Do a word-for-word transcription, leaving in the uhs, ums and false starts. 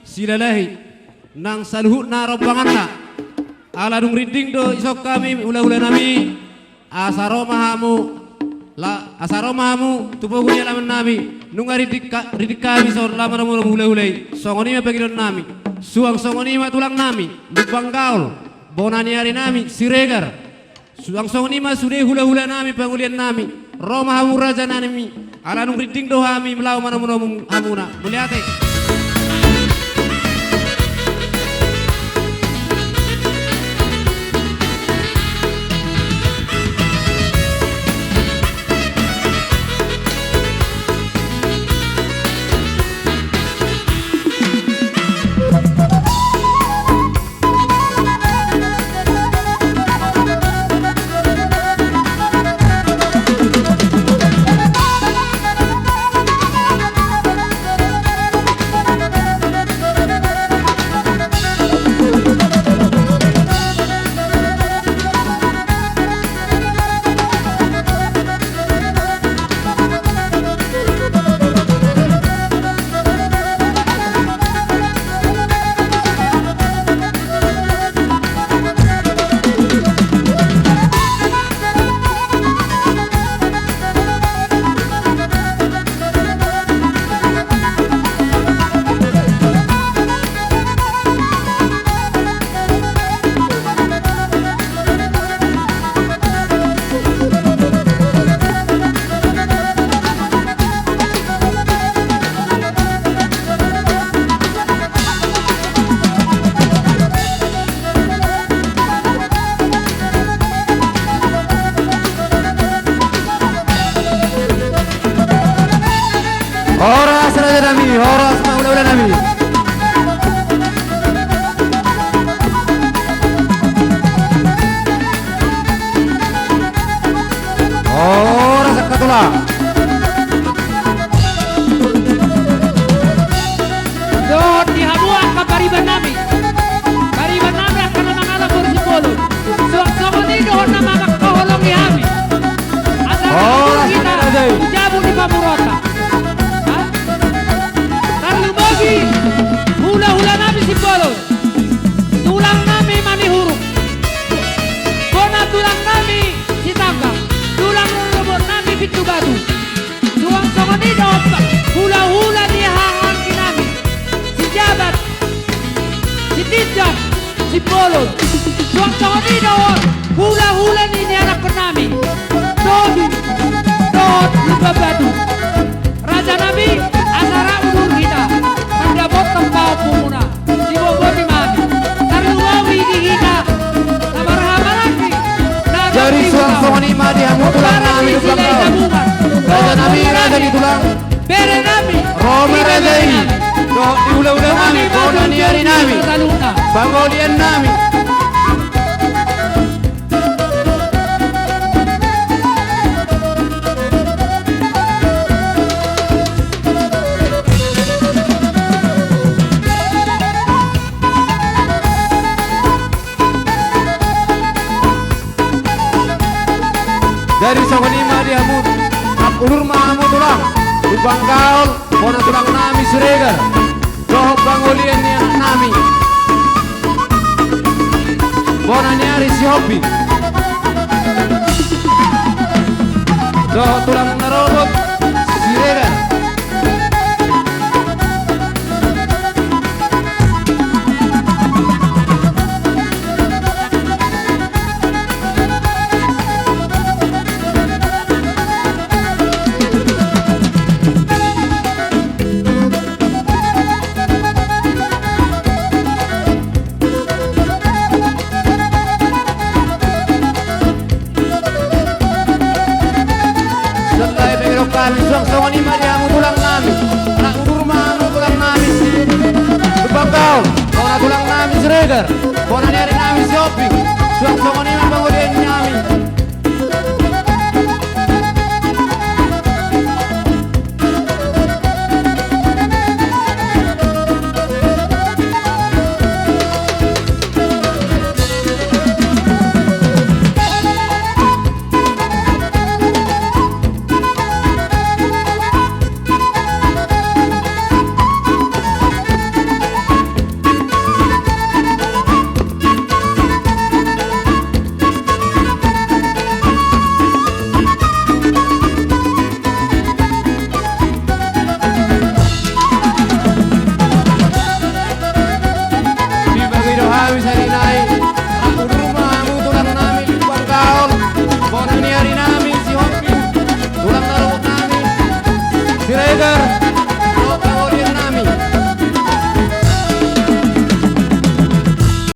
Silalahi nang saluhutna rombanganna. Ala dung rinding do dison hami hulahulanami, asa ro ma hamu, la, asa ro ma hamu tu pogu ni alamannami. Nunga rinding ka-, rinding hami songon na manomunomu hulahula i. Songon i ma pangidoannami. Suang songon i ma tulangnami Lumban Gaol, bona ni arinami Siregar. Suang songon i ma sude hulahulanami, pangoliannami. Ro ma hamu rajanami, ala dung rinding do hami laho manomunomu hamuna. Mauliate. Horas rajanami, horas ma hulahulanami. Horas angka tulang. Dohot di hamu angka paribannami. Paribannami angka na mangalap boru Simbolon. Suang songon i dohot na mangkaholongi hami. Asa horas hita tu jabu ni pamoruonta. Tarlumobi hulahulanami Simbolon. Tulangnami Manihuruk. Bona tulangnami Sitanggang. Tulang rorobotnami Pintubatu. Suang songon i dohot hulahula ni hahaangginami, si Jabat, si Tinjak, si Bolon. Suang songon i dohot hulahula ni ianakkonnami, Tobing dohot Lumban Batu. Rajanami, asa rap udur hita mandapothon pahompumuna. Diboto ni mami, tarlumobi di hita na marhahamaranggi. Jadi suang songon i ma di hamu tulangnami Lumban Gaol. Rajanami, raja ni tulang. Berenami. Ro ma raja i. Dohot di hulahulanami, bona ni arinami, pangoliannami. Jadi songon i ma di hamu, rap udur ma hamu tulang, Lumban Gaol, bona tulangnami Siregar. Dohot pangolian ni anaknami, bona ni ari Sihombing. Dohot tulang na robot Siregar. Songon i ma di hamu tulangnami, rap udur ma hamu tulangnami Lumban Gaol, bona tulangnami Siregar, bona ni arinami Sihombing. Suang songon i ma pangoliannami. Siregar.